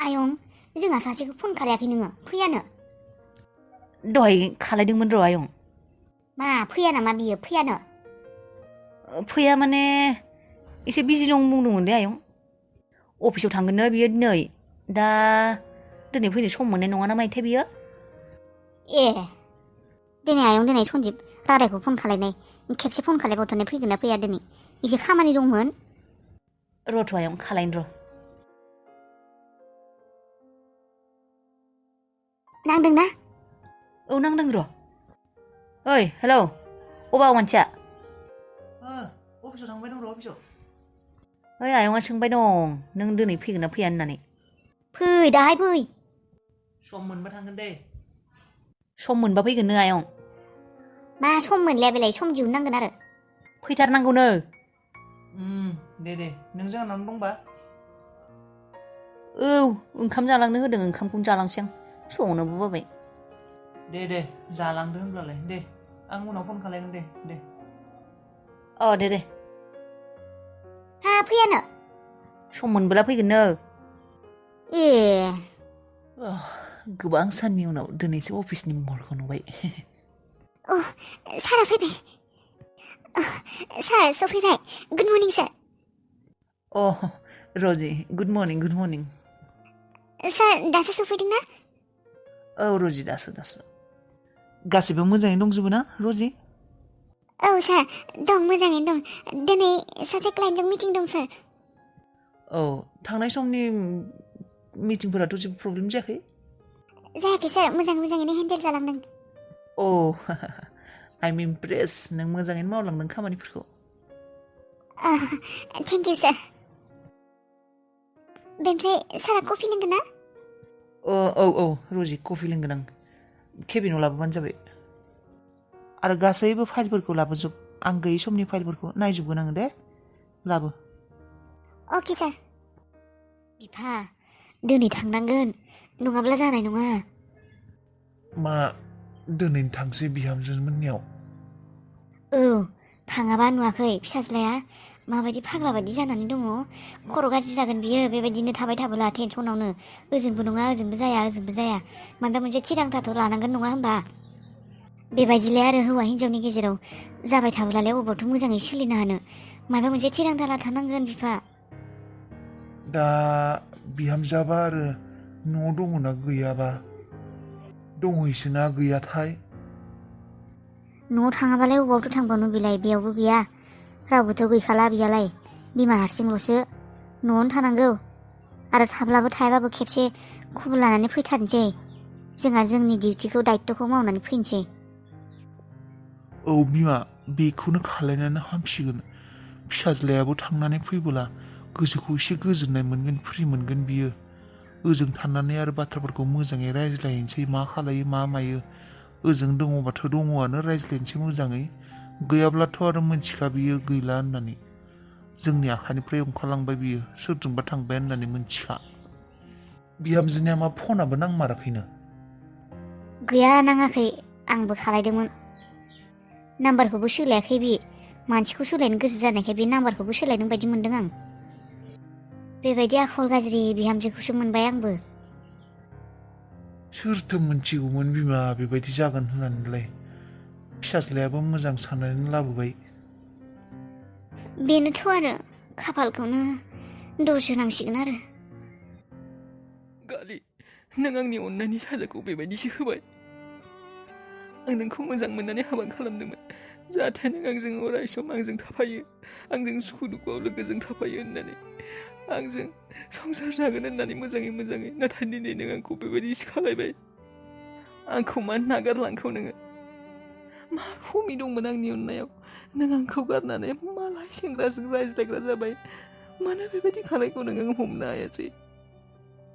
आयं जोंहा सासेखौ फन खालायाखै नोङो फैयानो दहाय खालायदोंमोन र' आयं मा फैया नामा बियो फैयानो फैया माने एसे बिजि दं बुंदोंमोन दे आयं अफिसाव थांगोननो बियो दिनै फैनो सम मोननाय नङाना मायथाय बियो ए दिनै आयं दिनै सनजिब रादायखौ फन खालायनाय खेबसे फन खालायबावथारनाय फैगोन ना फैया दिनै एसे खामानि दंमोन र'थ' आयं खालायनो र' नांदोंना औ नांदों र' ओइ हेलौ अबाव मानसिया अफिसाव थांबाय दं र' अफिसाव ओइ आयंआ सोंबाय दं नों दिनै फैगोन ना फैया होननानै फै दाहाय फै सम मोनबा थांगोन दे सम मोनबा फैगोननो आयं मा सम मोनलाया बेलाय सम दिहुननांगोन आरो फैथारनांगौनो दे नों जोंहानावनो दंबा औ ओंखाम जालांनो होदों ओंखामखौनो जालांसै आं संनोबो बाबाय दे जालांदो होनब्लालाय दे आं उनाव फन खालायगोन दे दे हा फैयानो सम मोनबोला फैगोननो ए गोबां साननि उनाव दिनैसो अफिसनि महरखौ नुबाय सारा फैबाय सार सफैबाय गुड मर्निं सार रजि गुड मर्निं सार दासो सफैदों ना औ रजि दासो गासिबो मोजाङै दंजोबो ना रजि औ सार दं मोजाङैनो दं दिनै सासे क्लाइन्टजों मिटिं दं सार औ थांनाय समनि मिटिंफोराथ' जेबो प्रब्लेम जायाखै सार मोजाङैनो हेन्डेल जालांदों आइम इमप्रेस नों मोजाङैनो मावलांदों खामानिफोरखौ थेंक इउ सार बेनिफ्राय सारा कफि लोंगोन ना औ रजि कफि लोंगोन आं केबिनाव लाबोबानो जाबाय आरो गासैबो फाइलफोरखौ लाबोजोब आं गैयै समनि फाइलफोरखौ नायजोबगोन आङो दे लाबो अके सार बिफा दिनै थांनांगोन नङाब्ला जानाय नङा मा दिनै थांसै बिहामजो मोननियाव औ थाङाबा नुवाखै फिसाज्लाया माबायदि फाग्ला बायदि जानानै दङ खर' गाज्रि जागोन बियो बेबायदिनो थाबाय थाबोला टेनसनावनो ओजोंबो नङा ओजोंबो जाया माबा मोनसे थिरांथाथ' लानांगोन नङा होमबा बेबायदिलाय आरो हौवा हिन्जावनि गेजेराव जाबाय थाबोलालाय अबावथ' मोजाङै सोलिनो हानो माबा मोनसे थिरांथा लाथारनांगोन बिफा दा बिहामजोआबा आरो न'आव दङना गैयाबा दंहैसोना गैयाथाय न'आव थाङाबालाय अबावथ' थांबावनो बेलाय बेयावबो गैया रावबोथ' गैखाला बियालाय बिमा हारसिंल'सो न'आवनो थानांगौ आरो थाब्लाबो थायाबाबो खेबसे खबर लानानै फैथारनोसै जोंहा जोंनि डिउटिखौ दायित्वखौ मावनानै फैनोसै औ बिमा बेखौनो खालायनानै हामसिगोन फिसाज्लायाबो थांनानै फैबोला गोसोखौ एसे गोजोननाय मोनगोन फ्रि मोनगोन बियो ओजों थानानै आरो बाथ्राफोरखौ मोजाङै रायज्लायनोसै मा खालायो मा मायो ओजों दङबाथ' दङआनो रायज्लायनोसै मोजाङै गैयाब्लाथ' आरो मोनथिखा बियो गैला होननानै जोंनि आखाइनिफ्राय ओंखारलांबाय बियो सोरजोंबा थांबाय होननानै मोनथिखा बिहामजोनिया मा फनाबो नांमाराखैनो गैया नाङाखै आंबो खालायदोंमोन नाम्बारखौबो सोलायाखै बे मानसिखौ सोलायनो गोसो जानायखाय बे नाम्बारखौबो सोलायदों बायदि मोनदों आं बेबायदि आखल गाज्रि बिहामजोखौसो मोनबाय आंबो सोरथो मोनथिगौमोन बिमा बेबायदि जागोन होननानैलाय फिसाज्लायाबो मोजां साननानै लाबोबाय बेनोथ' आरो खाफालखौनो दस होनांसिगोन आरो गालि नों आंनि अननायनि साजाखौ बेबायदिसो होबाय आं नोंखौ मोजां मोननानै हाबा खालामदोंमोन जाहाथे नों आंजों अराय सम आंजों थाफायो आंजों सुखु दुखुआव लोगोजों थाफायो होननानै आंजों संसार जागोन होननानै मोजाङै नाथाय दिनै नों आंखौ बेबायदिसो खालायबाय आंखौ मानो नागारलांखौ नोङो मा खमि दंमोन आंनि अननायाव नों आंखौ गारनानै मालाय सेंग्राजों रायज्लायग्रा जाबाय मानो बेबायदि खालायखौ नों हमनो हायासै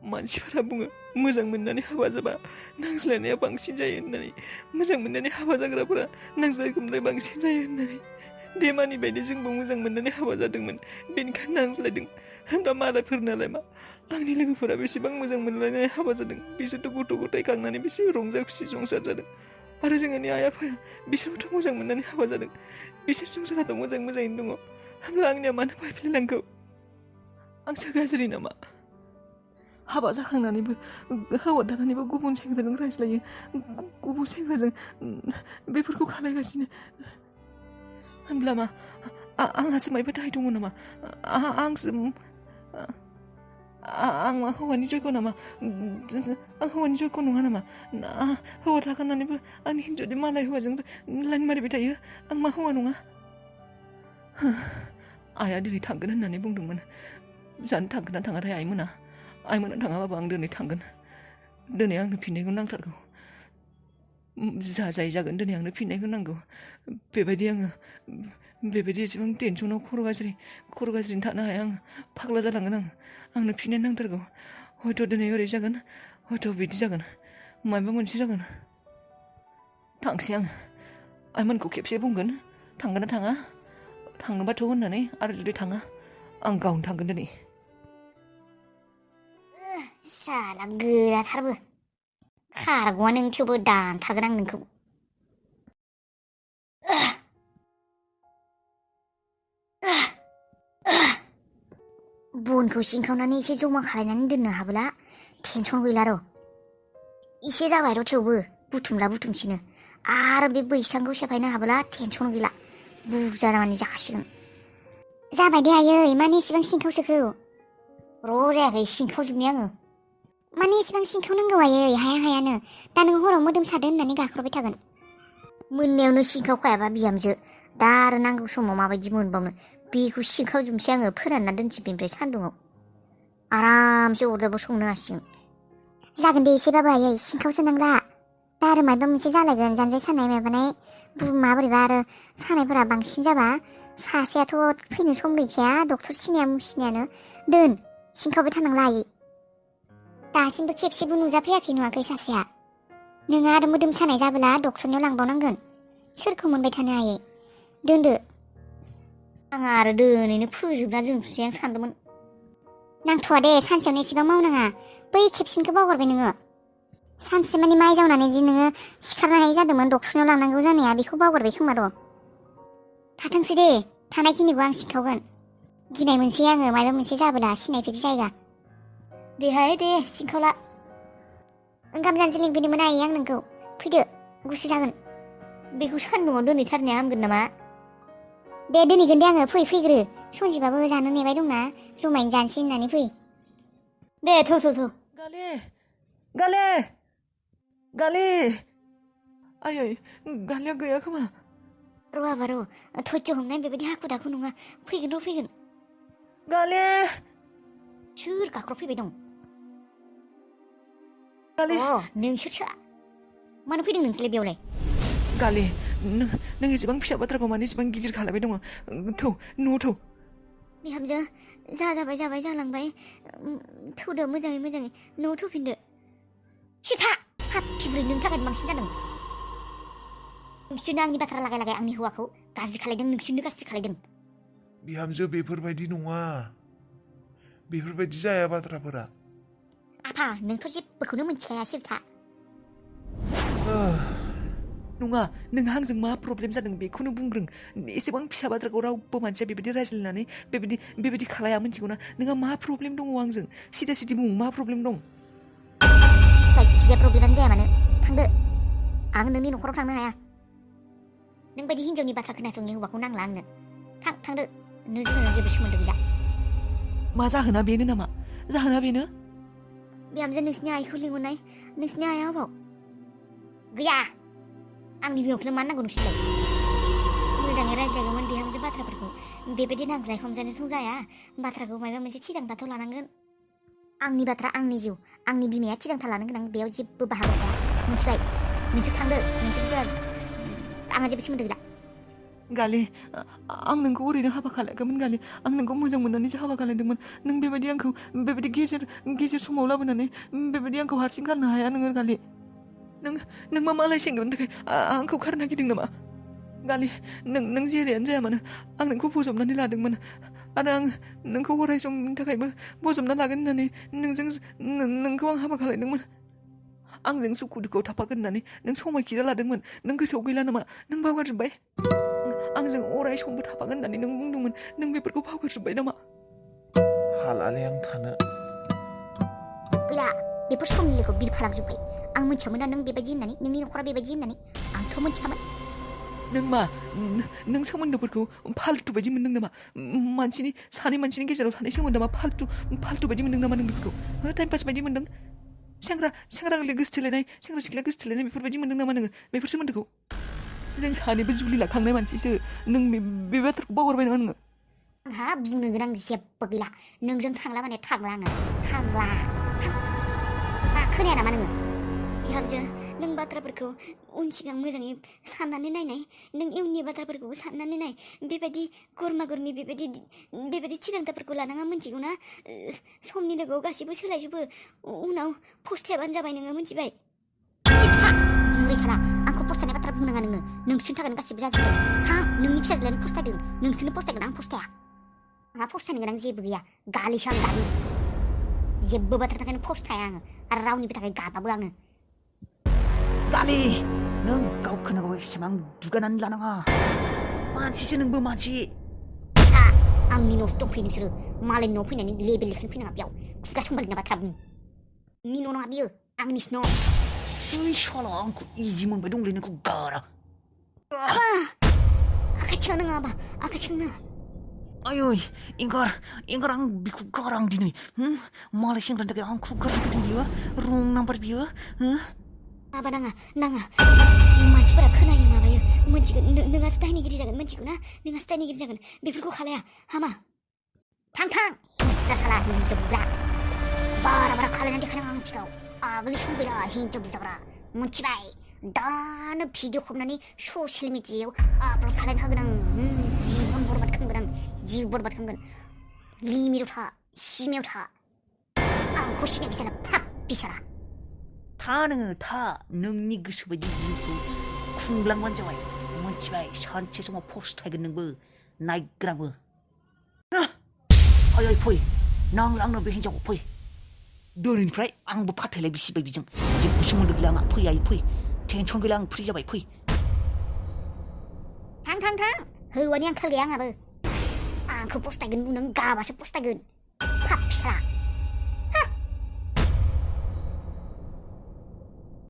मानसिफोरा बुङो मोजां मोननानै हाबा जाबा नांज्लायनाया बांसिन जायो होननानै मोजां मोननानै हाबा जाग्राफोरा नांज्लाय खमलाय बांसिन जायो होननानै देमानि बायदि जोंबो मोजां मोननानै हाबा जादोंमोन बेनिखायनो नांज्लायदों होनबा मालायफोरनालाय मा आंनि लोगोफोरा बेसेबां मोजां मोनलायनानै हाबा जादों बिसोरथ' गथ' गथाय खांनानै बेसे रंजा खुसि संसार जादों आरो जोंनि आइ आफाया बिसोरबोथ' मोजां मोननानै हाबा जादों बिसोर संसाराथ' मोजाङैनो दङ होमब्ला आंनिया मानो बायफ्लेलांखौ आंसो गाज्रि नामा हाबा जाखांनानैबो हौवा थानानैबो गुबुन सेंग्राजों रायज्लायो गुबुन सेंग्राजों बेफोरखौ खालायगासिनो होनब्ला मा आंहासो मायबा दाय दङ नामा आंसो आं मा हौवानि जयग' नामा आं हौवानि जयग' नङा नामा हौवा थाखानानैबो आंनि हिन्जावनि मालाय हौवाजों लाइन मारिबाय थायो आं मा हौवा नङा आइया दिनै थांगोन होननानै बुंदोंमोन जानो थांगोन ना थाङाथाय आइमोना थाङाबाबो आं दिनै थांगोन दिनै आंनो फिननायखौ नांथारगौ जा जाय जागोन दिनै आंनो फिननायखौ नांगौ बेबायदि एसेबां टेनसनाव खर' गाज्रिनि थानो हाया आं फाग्ला जालांगोन आंनो फिननाय नांथारगौ हयथ' दिनै ओरै जागोन हयथ' बिदि जागोन माबा मोनसे जागोन थांसै आं आइमोनखौ खेबसे बुंगोन थांगोन ना थाङा थांनोबाथ' होननानै आरो जुदि थाङा आं गावनो थांगोन दिनै साला गोराथारबो खारगौआ नों थेवबो दानथारगोन आं नोंखौ बनखौ सिंखावनानै एसे जमा खालायनानै दोननो हाबोला टेनसन गैला र' एसे जाबाय र' थेवबो बुथुमसिनो आरो बे बैसांखौ सेफायनो हाबोला टेनसन गैला बुरजा मानि जाखासिगोन जाबाय दे आयै माने इसेबां सिंखावसोखौ र' जायाखै सिंखावजोबनि आङो माने इसेबां सिंखावनांगौ आयै हायानो दा नों हराव मोदोम सादो होननानै गाख्रबबाय थागोन मोननायावनो सिंखावखायाबा बिहामजो दा आरो नांगौ समाव माबायदि मोनबावनो बेखौ सिंखावजोबनोसै आङो फोरानना दोनसै बेनिफ्राय सान्दुङाव आरामसे अरदाबाव संनो हासिगोन जागोन दे एसेबाबो आयै सिंखावसो नांला दा आरो माबा मोनसे जालायगोन जानजाय सानाय माबानाय माबोरैबा आरो सानायफोरा बांसिन जाबा सासेयाथ' फैनो सम गैखाया डक्टर सिनाया मुसिनायानो दोन सिंखावबाय थानांला आयै दासिमबो खेबसेबो नुजाफैयाखै नुवाखै सासेया नोङो आरो मोदोम सानाय जाबोला डक्टरनियाव लांबावनांगोन सोरखौ मोनबाय थानो आयै दोनदो आंहा आरो दिनैनो फोजोबना दोनसै आं सानदोंमोन नांथ'वा दे सानसेयावनो एसेबां मावनाङा बै खेबसेनिखौ बावगारबाय नोङो सानसे मानि माइ जावनानै दि नोङो सिखारनो हायि जादोंमोन डक्टरनियाव लांनांगौ जानाया बेखौ बावगारबाय खोमा र' थाथोंसै दे थानायखिनिखौ आं सिखावगोन गिनाय मोनसै आङो माबा मोनसे जाबोला सिनायफेरि जायगा देहाय दे सिंखावला ओंखाम जानोसै लिंफैदोंमोन आयै आं नोंखौ फैदो गुसु जागोन बेखौ सान्दुङाव दोनहैथारनाया हामगोन नामा दे दोनहैगोन दे आङो फैग्रो सनजिबाबो जानो नेबाय दंना जमायैनो जानोसै होननानै फै दे थौ गाले आयै गालिया गैया खोमा र' आबा र' धैर्य हमनाय बेबायदि हाखु दाखु नङा फैगोन गाले सोर गाख्रब फैबाय दं गाले नोंसोरसो मानो फैदों नोंसोरलाय बेयावलाय गाले नों एसेबां फिसा बाथ्राखौ मानो एसेबां गिदिर खालामबाय दङ थौ न'आव थौ बिहामजो जाबाय जालांबाय थौदो मोजाङै न'आव थौफिनदो सिथा हाथिब्रै नोंनि थाखाय बांसिन जादों नोंसोरनो आंनि बाथ्रा लागाय आंनि हौवाखौ गाज्रि खालायदों नोंसोरनो गाज्रि खालायदों बिहामजो बेफोरबायदि नङा बेफोरबायदि जाया बाथ्राफोरा आफा नोंथ' जेबोखौनो मिथिखाया सिरथा नङा नोंहा आंजों मा प्रब्लेम जादों बेखौनो बुंग्रों एसेबां फिसा बाथ्राखौ रावबो मानसिया बेबायदि रायज्लायनानै बेबायदि खालाया मिथिगौना नोंहा मा प्रब्लेम दङ आंजों सिदा बुं मा प्रब्लेम दं जायखिजाया प्रब्लेमानो जाया मानो थांदो आं नोंनि न'खराव थांनो हाया नों बायदि हिनजावनि बाथ्रा खोनासंनि हौवाखौ नांला आंनो थांदो नोंजों जेबो सोमोन्दो गैला मा जाहोना बेनो नामा बिहामजो नोंसिनि आइखौ लिंहरनाय नोंसिनि आइया अबाव गैया आंनि बिहावखौनो मा नांगौ नोंसोरलाय मोजाङै रायज्लायगौमोन बिहामजो बाथ्राफोरखौ बेबायदि नांज्लाय खमज्लायजोंथ' जाया बाथ्राखौ माबा मोनसे थिरांथाथ' लानांगोन आंनि बाथ्रा आंनि जिउ आंनि बिमाया थिरांथा लानो गोनां बेयाव जेबो बाहागो थाया मिथिबाय नोंसोर थांदो आंहा जेबो सोमोन्दो गैला गाले आं नोंखौ ओरैनो हाबा खालायाखैमोन गाले आं नोंखौ मोजां मोननानैसो हाबा खालायदोंमोन नों बेबायदि आंखौ बेबायदि गेजेर समाव लाबोनानै बेबायदि आंखौ हारसिं गारनो हाया नोङो गाले नों मा मालाय सेंग्रानि थाखाय आंखौ खारनो नागिरदों नामा गाले नों जेरैयानो जाया मानो आं नोंखौ बजबनानै लादोंमोन आरो आं नोंखौ अराय समनि थाखायबो बजबना लागोन होननानै नोंखौ आं हाबा खालायदोंमोन आंजों सुखु दुखुआव थाफागोन होननानै नों समायखिरा लादोंमोन नों गोसोआव गैला नामा नों बावगारजोब्बाय आंजों अराय समबो थाफागोन होननानै नों बुंदोंमोन नों बेफोरखौ बावगारजोब्बाय नामा हालालै आं थानो गैला बेफोर समनि लोगोआव बिरफालांजोब्बाय आं मोनथियामोन ना नों बेबायदि होननानै नोंनि न'खरा बेबायदि होननानै आंथ' मोनथियामोन नों मा नों सोमोन्दोफोरखौ फाल्तु बायदि मोनदों नामा मानसिनि सानै मानसिनि गेजेराव थानाय सोमोन्दोआ मा फाल्तु बायदि मोनदों नामा नों बेफोरखौ टाइम पास बायदि मोनदों सेंग्रा गोसोथोलायनाय सेंग्रा सिख्ला गोसोथोलायनाय बेफोरबायदि मोनदों नामा नोङो बेफोर सोमोन्दोखौ जों सानैबो जुलि लाखांनाय मानसिसो नों बे बाथ्राखौ बावगारबाय नामा नोङो आंहा बुंनो गोनां जेबो गैला नोंजों थांला माने थांला आङो थांला मा खोनाया नामा नोङो बिहामजो नों बाथ्राफोरखौ उन सिगां मोजाङै साननानै नायनाय नों इयुननि बाथ्राफोरखौबो साननानै नाय बेबायदि गरमा गरमि बेबायदि थिरांथाफोरखौ लानाङा मिथिगौ ना समनि लोगोआव गासैबो सोलायजोबो उनाव फस्थायाबानो जाबाय नोङो मिथिबाय बुरै साला आंखौ फस्थायनाय बाथ्रा बुंनाङा नोङो नोंसोरनि थाखायनो गासैबो जाजोबदों हा नोंनि फिसाज्लायानो फस्थायदों नोंसोरनो फस्थायगोन आं फस्थाया आंहा फस्थायनो गोनां जेबो गैया गालिसो आं गालि जेबो बाथ्रानि थाखायनो फस्थाया आङो आरो रावनिबो थाखाय गाबाबो आङो गालि नों गावखौनो गाव एसेबां दुगानानै लानाङा मानसिसो नोंबो मानसि आंनि न'आवसो दंफैयो नोंसोरो मालायनि न'आव फैनानै लेबेल लेखानि फैनाङा बेयाव खुगा संबालिना बाथ्रा बुं नोंनि न' नङा बियो आंनिसो न' ओइ साला आंखौ इजि मोनबाय दंलै नोंखौ गारा आखाथियाव नङाबा आखाथियाव नङा आयै एंगार आं बेखौ गारा आं दिनै मालाय सेंग्रानि थाखाय आंखौ गारफैदों बियो रं नाम्बार बियो माबा नाङा मानसिफोरा खोनायो माबायो मोनथिगोन नोंहासो दायनिगिरि जागोन मोनथिगौ ना नोंहासो दायनिगिरि जागोन बेफोरखौ खालाया हामा थां जासाला हिनजाव बुग्रा बारा खालायनानै देखायनाङा आं मिथिगौ आगोलनि सम गैला हिनजाव बुजाग्रा मिथिबाय दानो भिडिअ खालामनानै ससियेल मिडियायाव आपल'ड खालायनो होगोन आं जिबन बरबाद खालामगोन लिमिटाव था सिमायाव था आंखौ सिनायखि जाला फाप बिसारा था नोङो था नोंनि गोसो बायदि जिउखौ खुंलांबानो जाबाय मिथिबाय सानसे समाव फस्थायगोन नोंबो नायग्राबो आयै फै नांला आंनो बे हिन्जावखौ फै दिनैनिफ्राय आंबो फाथैलाय बिसिबाय बिजों जेबो सोमोन्दो गैला आंहा फै आयै फै टेनसन गैला आं फ्रि जाबाय फै थां हौवानि आंखाल गैया आंहाबो आंखौ फस्थायगोन बुंदों गाबासो फस्थायगोन फाप फिसा